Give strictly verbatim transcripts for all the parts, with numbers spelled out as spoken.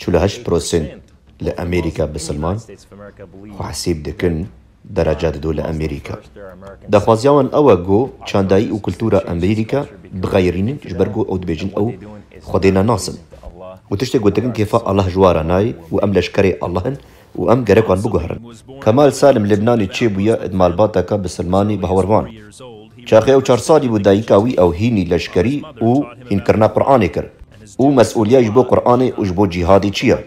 Çil û heşt prosent li Amerîka bisilman xwe hesîb dikin dereca dido li Amerîka. Daxwaziya wan ew e ku çandayî û kultura Amerîka bixeyirînin, ji ber ku ew dibêjin ew Xwedê ne nas in. Û tiştê ku dikin kêfa Allah ji wan re nayê û em leşkerê Allah in û em gerek wan biguherin. Kemal Salim Libnanê çêbûye di malbateke bisilmanî bawervan. Çaxê ew çar salî bû, dayika wî ew hînî leşkerî û hînkirina Quranê kir. Û mesûliya ji bo Quranê û ji bo cîhadê çi ye?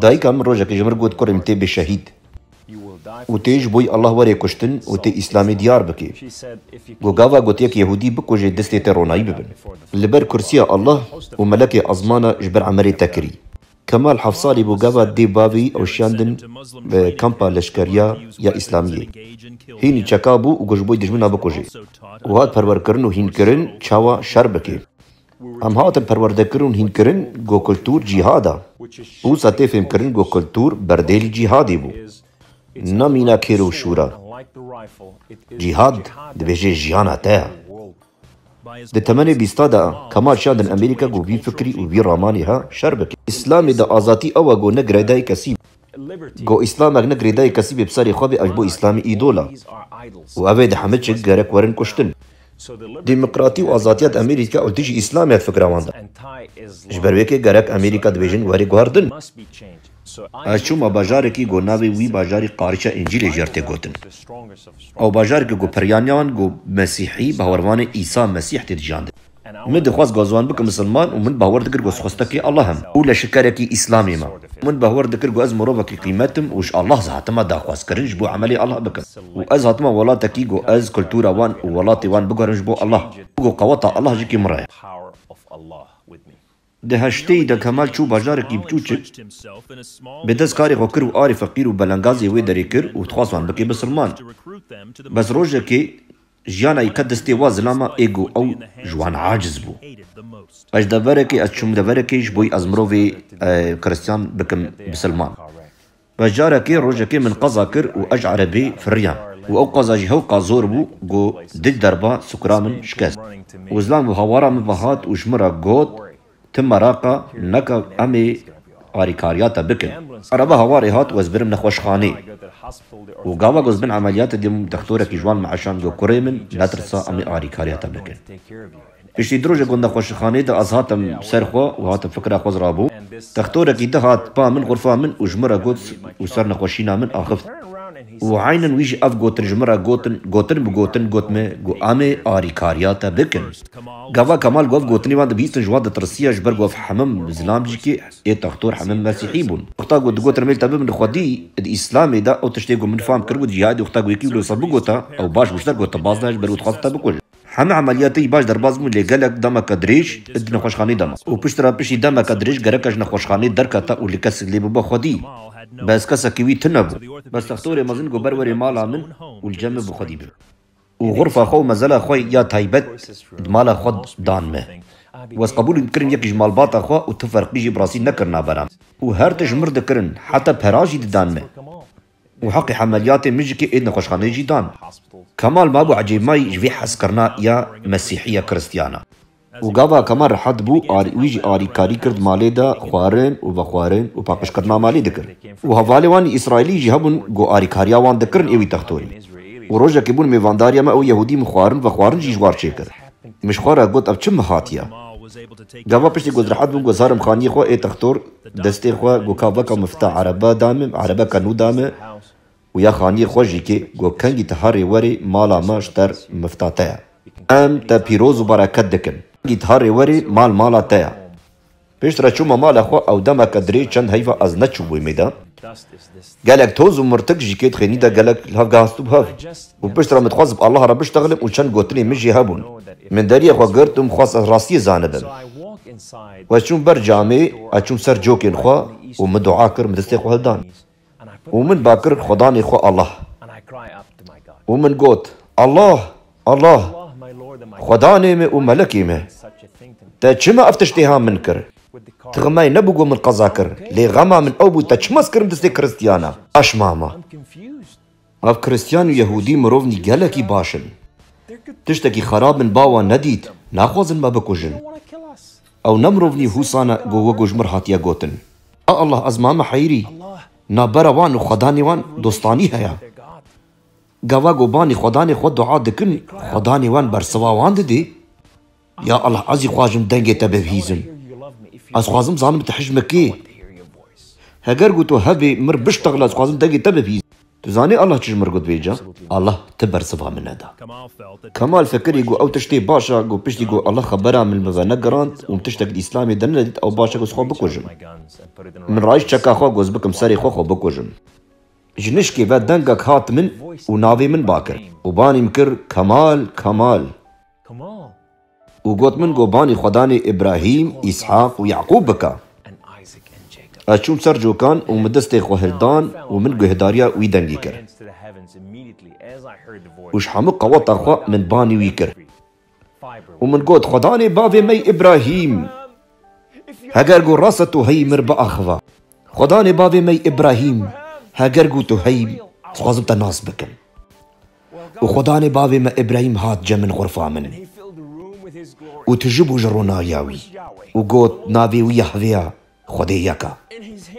Dayika min rojekê ji min got, kurê min, tê bê şehîd. Û tê ji bo Allah werê kuştin û tê Îslamê diyar bikê. Got, gava got yek Yehûdî bikujê, destê te ronayî bibin. Li ber kursiya Allah û melekê ezmana ji ber emelê te kirî. Kemal heft salî bû, gava dê bavê wî ew şiyandin bi kampa leşkeriya ya Îslamiyê. Hînî çeka bû û got ji bo dijmina bikujê. Û hat perwerkirin û hînkirin çawa şer bikê. Em hatin perwerdekirin û hînkirin ku kultûr cîhad e. Û wisa tê fêmkirin ku kultûr berdêlî cîhadê bû. Ne mîna kêr û şûr e. Cîhad dibêje jiyana te ye. Di temenê bîsta de Kemal şiyandin Amerîka ku vî fikrî û vî ramanî he şer bike. Îslamê de azatî ew e ku ne girêdayê kesî be. Ku Îslamek ne girêdayê kesî bê, bi serê xwe bê, ez ji bo Îslamê îdol e. Û ev ê di hemî çi gerek werin kuştin. Demokratî û azatiya di Amerîka û dijî Îslamê ya di fikra wan de. Ji ber wê yekê gerek Amerîka dibêjin werê guherdin. Ez çûma bajarekî ku navê wî bajarî Qarîça Încîlê jê re tê gotin. Ew bajarekî ku peryaniyan ku Mesîhî, bawervanê Îsa Mesîh tê dijandin. Min dixwest ku ez wan bikim misilman û min bawer dikir ku ez xwestekî Allah im û leşkerekî Îslamê me. Min bawer dikir ku ez mirovekî qîmet im û ji Allah ez hatime daxwazkirin ji bo emelê Allah bikim. Û ez hatime welatekî ku ez kultura wan û welatê wan biguherim ji bo Allah. Û ku qeweta Allah jikî min re ye. Di heştêyî de Kemal çû bajarekî biçûçik, bi dest karê xwe kir û arê feqîr û belengazê wê derê kir û dixwest wan bike bisilman. Bes rojekê jiyana yê ket destê wa zilama ê ku ew ji wan aciz bû. Ez ji deverekê, ez çûm deverekê ji bo ez mirovê, e, Kristiyan bikim bisilman. Bes carekê rojekê min qeza kir û ez ji erebê firiyam. Û ew qeza jî hewqa zor bû ku dil derba sukura min şikest. Û zilam û hawara min ve hat û ji min re got, tu meraqa neke, em ê arîkariya te bikin. Erebe hawarê hat û ez birim nexweşxanê. Û gava ku ez bin emeliyatê dibûm, dextorekî ji wan min eşand, got, kurê min, netirsa, em ê arîkariya te bikin. Piştî du rojek ku nexweşxanê de ez hatim ser xwe û hatim fikra xwe ez rabûm. Dextorekî di hat pa min, xurfa min û ji min re got û ser nexweşîna min axift. Û eynen wî jî ev gotin ji min re gotin, gotin bi gotin got me, got, em ê arîkariya te bikin. Gava Kemal got, ev gotinê wan dibihîstin, ji wan ditirsiya, ji ber got, ev hemim zilam jî kê, ê textor hemim mesîhî bûn. Wexta got, digotin, em ê li te bibin xwedî, di Îslamê de ew tiştê ku min fam kiribû, di cîhadê wexta ku yekî wilo ser bigota, ew baş bû ji te got, te baz da, ji ber got dixwest te bikuje. Hemî emeliyatê yî baş derbas bûn, lê gelek demeke dirêj di nexweşxanê de ma. Û piştre piştî demeke dirêj gereke ji nexweşxanê derkete û li kesek lê bibe xwedî. Bes kesekî wî tune bû. Bes textorê mezin got ber werê mala min û li cem min bi xwedî bin. Û xurfa xwe û mezela xwe ya taybet di mala xwe dan me. Û ez qebûl kirim yekî ji malbata xwe û tu ferqî jî bi rastî nekirina bera min. Û her tişt ji min re dikirin, heta pera jî didan me. Û heqê emeliyatê min jî kê ê nexweşxaneyê jî dan. Kemal mabû ecêb mayî ji vê hezkirina ya mesîhî ya kristiyana. Û gava Kemal rehet bû, ar-, wî jî arîkarî kir di malê de, xwarin û vexwarin û paqijkirina malê dikir. Û hevalê wan îsraîlî jî hebûn ku arîkariya wan dikirin ê wî textorî. Û rojekê bûn mêvandariya me, ew yehûdî min xwarin vexwarin jî ji war çêkir. Min ji xwe re got, ev çi mihatiye? Gava piştî ku ez rehet bûm, ku ez herim xaniyê xwe, ê textor destê xwe ku ka veka mifta erebe da min, erebeka nû da min û ya xaniyê xwe jî kê, ku kengî te herê werê mala me ji ter mifta te ye. Em te pîroz û bereket dikin. Kengî te herê werê mal mala te ye. Piştre çûme mala xwe, ew demeke dirêj çend heyva ez neçûbûyim ê de. Gelek toz û mirtik jî kê di xênî de gelek li hev gehastû bi hev. Û piştre min dixwest bi Allah re biştexilim û çend gotinên min jî hebûn. Min deriyê xwe girt û min xwest ez rastiyê zanibim. Û ez çûm ber camê, ez çûm ser cokên xwe û min dua kir, min destê xwe hildan. Û min ba kir Xwedanê xwe Allah. Û min got, Allah, Allah, Xwedanê me û melekê me, te çima ev tiştê ha min kir? Tixmey nebû ku min qeza kir, lê xema min ew bû, te çima ez kirim destê kristiyana? Eşmama. Ev kristiyan û yehûdî mirovnî gelekî baş in. Tiştekî xerab min ba wan nedît, naxwazin me bikujin. Ew ne mirovnî hûsan e ku wek ku ji min re hatiye gotin. A Allah, ez mame heyrî. Navbera wan û Xwedanê wan dostanî heye. Gava ku banî Xwedanê xwe dua dikin, Xwedanê wan bersiva wan didê. Ya Allah, ez jî xwazim dengê te bibihîzim. Ez xwazim zanim tu hij min kê. Heger ku tu hevê mir biştexile, ez xwazim dengê te bibihîzim. Tu zanî Allah çi ji mir got vêca? Allah ti bersiva min neda. Kemal fikirî ku ew tiştê baş e, ku piştî ku Allah xebera min bi ve negirand û min tiştek di Îslamê de nedît, ew baş e ku ez xwe bikujim. Min rayîşt çeka xwe ku ez bikim serê xwe xwe bikujim. Ji nişkê ve dengek hat min û navê min ba kir. Û banî min kir, Kemal, Kemal. Û got min, Go banî Xwedanê Îbrahîm, Îshaq û Yaqûb bike. Ez çûm ser cokan û min destê xwe hildan û min guhdariya wî dengî kir. Û ji hemû qeweta xwe min banî wî kir. Û min got, Xwedanê bavê me yî Îbrahîm, heger ku rast e tu heyî mir biaxiva. Xwedanê bavê me yî Îbrahîm, heger ku tu heyî, dixwazim te nas bikim. Û Xwedanê bavê me Îbrahîm hat cem min, xurfa min. Û tu ji bû ji ronahîya wî. Û got, Navê wî Yahve ya, Xwedê yek e.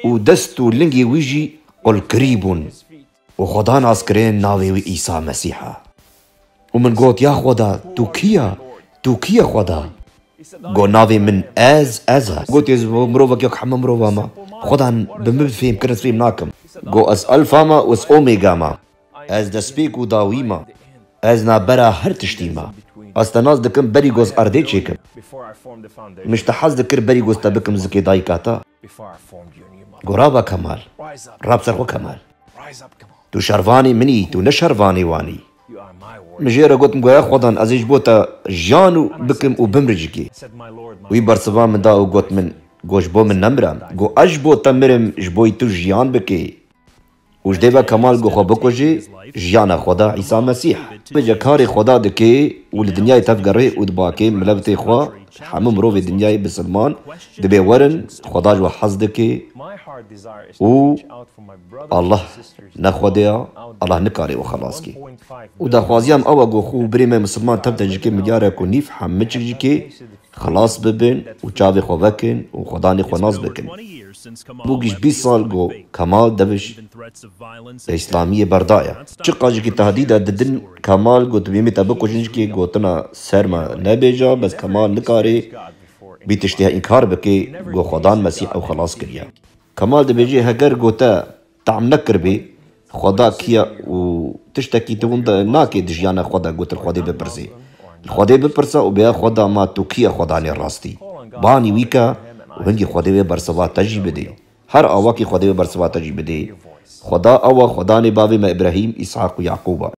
Û dest û lingê wî jî qulkirî bûn. Û Xweda nas kirin, navê wî Îsa Mesîh e. Û min got, Ya Xweda, tu kî ye? Tu kî ye Xweda? Got, Navê min Ez, Ez e. Got, Ez mirovek ya ku heme mirova me. Xwedan bi min fêm kirin, ez fêm nakim. Got, Ez Elfa me û Ez Omega me. Ez destpêk û dawî me. Ez navbera her tiştî me. Ez te nas dikim berî ku ez erdê çêkim. Min ji te hez dikir berî ku ez te bikim zikê dayika te. Got, Raba Kemal. Rab ser xwe Kemal. Tu şervanê min î, tu ne şervanê wan î. Min jê re got, Min got, Ya Xwedan, ez ê ji bo te jiyan û bikim û bimrim jikê. Wî bersiva min da û got min, Got, Ji bo min nemirim. Got, Ez ji bo te mirim, ji bo tu jiyan bikê. Û ji dê ve Kemal got xwe bikujê, jiyana Xweda Îsa Mesîh. Vêca karê Xweda dikê û li dinyayê tevgerê û dibakê miletê xwe, hemû mirovê dinyayê bisilman, dibê werin, Xweda ji we hez dike û Allah ne Xwedê ya, Allah nikare we xelas kê. Û daxwaziya min ew e ku xwe û birê me misilman tev de jikê milyarek û nîv hemû çik jikê xelas bibin û çavê xwe vekin û Xwedanê xwe nas bikin. Bû giş bîst sal ku Kemal deviş Îslamiyê berdaye. Çiqa jikî tehdîda didin Kemal got, Bêmê te bikujin jikê gotina ser me nebêja, bes Kemal nikarê bî tiştê înkar bikê, got, Xwedan Mesîh ew xelas kiriye. Kemal dibêje, Heger got te tam nekiribê, Xweda kî ye û tiştekî tu winda nakê di jiyana xwe de gotir Xwedê bipirsê. Li Xwedê bipirse û bêya Xweda ma tu kî ye Xwedanê rastî. Banî wî ke û hingî Xwedê wê bersiva te jî bidê. Her awakî Xwedê wê bersiva te jî bidê. Xweda ew e, Xwedanê bavê me Îbrahîm, Îshaq û Yaqûb e.